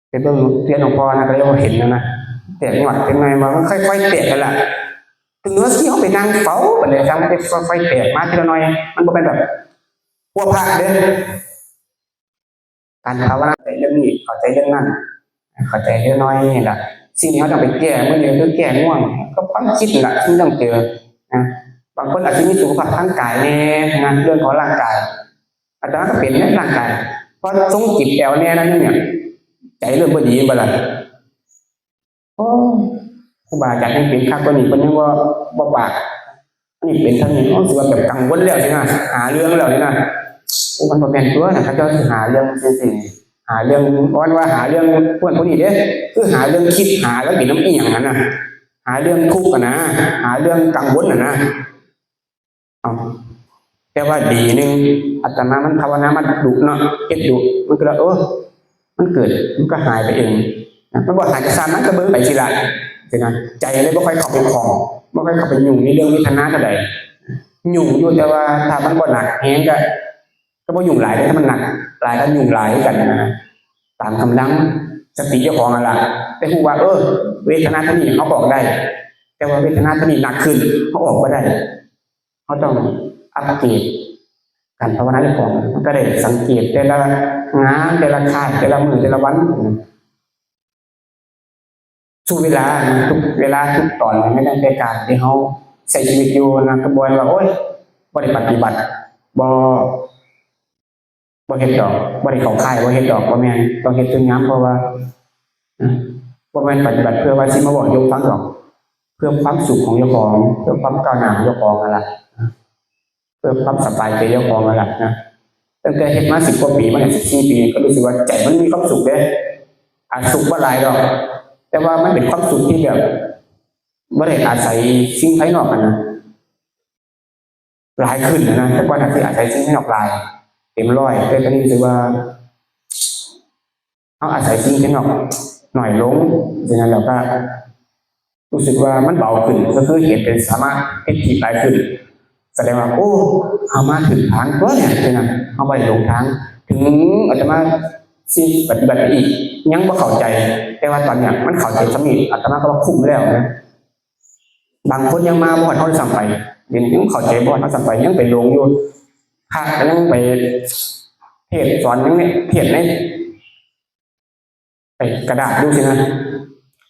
ไปเบิ่งเรียนหลวงพ่อนะ ก็เลยว่าเห็นแล้วนะ แตกยอดเป็นไง มันค่อยๆแตกกันล่ะ ถึงว่าสิเฮาไปนั่งเฝ้าปานใด จั่งมันค่อยๆแตกมาทีละน้อย มันบ่แม่นแบบพัวพะเด้อ การภาวนา เข้าใจเรื่องนี้ เข้าใจเรื่องนั้น เข้าใจเรื่องน้อยนี่ล่ะ สิ่งที่เฮาต้องไปแก้มื้อนี้คือแก้ง่วง กับความคิดนี่ล่ะ ที่ต้องเจอนะ บางคนอาจสิมีสุขภาพทางกายแน่นะ เรื่องของร่างกาย อาตมาก็เป็นในร่างกาย พอทรงจิตแอ่วแน่นั้นเนี่ย ใจเริ่มบ่ดี แม่นบ่ล่ะ โอ้ ครูบาอาจารย์ยังเป็นคักกว่านี้ เพิ่นยังบ่ บ่ปาก อันนี้เป็นเท่านี้ โอ้ สิว่าแบบกังวลแล้วสินะ หาเรื่องแล้วสินะ โอ้ มันบ่แม่นตัวนะ เขาเจ้าสิหาเรื่องซื่อๆ หาเรื่อง บ่แม่นว่าหาเรื่องพวกผู้นี้เด้ คือหาเรื่องคิด หาแล้วเป็นนำอีหยังหั่นนะ หาเรื่องทุกข์หั่นนะ หาเรื่องกังวลหั่นนะ เอา แต่ว่าดีหนึ่ง อาตมามันภาวนามาดุเนาะ เฮ็ดดุ มันก็เลย เออ มันเกิด มันก็หายไปเองนะ มันบ่หายก็ซ่างมัน ก็เบิ่งไปทีละ สินะ ใจเลยบ่ค่อยเข้าไปคล้อง บ่ค่อยเข้าไปยุ่งในเรื่องเวทนาเท่าใด ยุ่งอยู่ แต่ว่าถ้ามันบ่หนักแฮงก็ ก็บ่ยุ่งหลายเด้ ถ้ามันหนักหลายก็ยุ่งหลายคือกันนะ ตามกำลังสติเจ้าของนั่นล่ะ แต่ฮู้ว่า เออ เวทนาเท่านี้เฮาออกได้ แต่ว่าเวทนาเท่านี้หนักขึ้น เฮาออกบ่ได้ เฮาต้องอัปเกรดการภาวนาเจ้าของ มันก็ได้สังเกตแต่ละงาน แต่ละคาบ แต่ละมื้อ แต่ละวัน ทุกเวลานะ ทุกเวลา ทุกตอน แม้แต่การที่เฮาใช้ชีวิตอยู่นะ ก็บ่แม่นว่า โอ๊ย บ่ได้ปฏิบัติ บ่ บ่เฮ็ดดอก บ่ได้เข้าค่าย บ่เฮ็ดดอก บ่แม่น ต้องเฮ็ดทุกยาม เพราะว่า นะ บ่แม่นปฏิบัติเพื่อว่าสิมาเว้าให้โยมฟังดอก เพื่อความสุขของเจ้าของ เพื่อความก้าวหน้าของเจ้าของนั่นล่ะ เพื่อความสบายใจเจ้าของนั่นล่ะนะ ตั้งแต่เฮ็ดมาสิบกว่าปี มาได้สิบสี่ปี ก็รู้สึกว่าใจมันมีความสุขเด้ อาจสุขบ่หลายดอก แต่ว่ามันเป็นความสุขที่แบบ บ่ได้อาศัยสิ่งภายนอกหั่นนะ หลายขึ้นนะ แต่ก่อนน่ะสิอาศัยสิ่งภายนอกหลาย เต็มร้อย แต่ตอนนี้รู้สึกว่า เฮาอาศัยสิ่งภายนอกน้อยลง ฉะนั้นแล้วก็รู้สึกว่ามันเบาขึ้น ก็คือเห็นเป็นสมาธิหลายขึ้น แสดงว่า โอ้ เฮามาถูกทางตั๊วเนี่ย ฉะนั้นเฮาบ่ได้หลงทาง ถึงอาตมาสิปฏิบัติไปอีก ยังบ่เข้าใจ แต่ว่าตอนเนี้ยมันเข้าใจส่ำนี้ อาตมาก็ว่าคุ้มแล้วนะ บางคนยังมาบ่ฮอดเฮาด้วยซ้ำไป ยังเข้าใจบ่ฮอดเฮาซ้ำไป ยังไปหลงอยู่ พระก็ยังไปเทศน์สอน ยังเทศน์ใน ไอ้กระดาษอยู่สินะ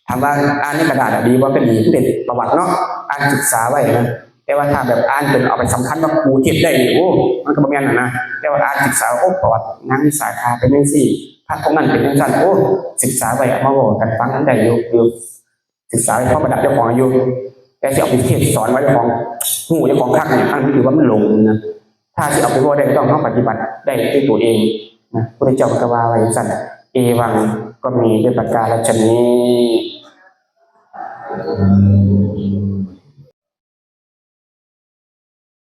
ถามว่าอ่านในกระดาษอะดีบ่ ก็ดี มันเป็นประวัติเนาะ อ่านศึกษาไว้นะ แต่ว่าถ้าแบบอ่านจนเอาไปสำคัญว่ากูเทศน์ได้นี่ โอ้ มันก็บ่แม่นน่ะนะ แต่ว่าอ่านศึกษา โอ้ ประวัตินางวิสาขาเป็นจั่งซี้ พระองค์นั้นเป็นจั่งซั้น โอ้ ศึกษาไว้ เอามาเว้ากันฟังได้อยู่ อยู่ ศึกษาไว้พอประดับเจ้าของอยู่ แต่สิเอาไปเทศน์สอนไว้เจ้าของ ฮู้เจ้าของคักนี่ อันนี้ถือว่ามันหลงนะ ถ้าสิเอาไปเว้าได้ก็ต้องเฮาปฏิบัติได้ด้วยตัวเองนะ พระพุทธเจ้าก็ว่าไว้จั่งซั้น เอวัง ก็มีด้วยประการฉะนี้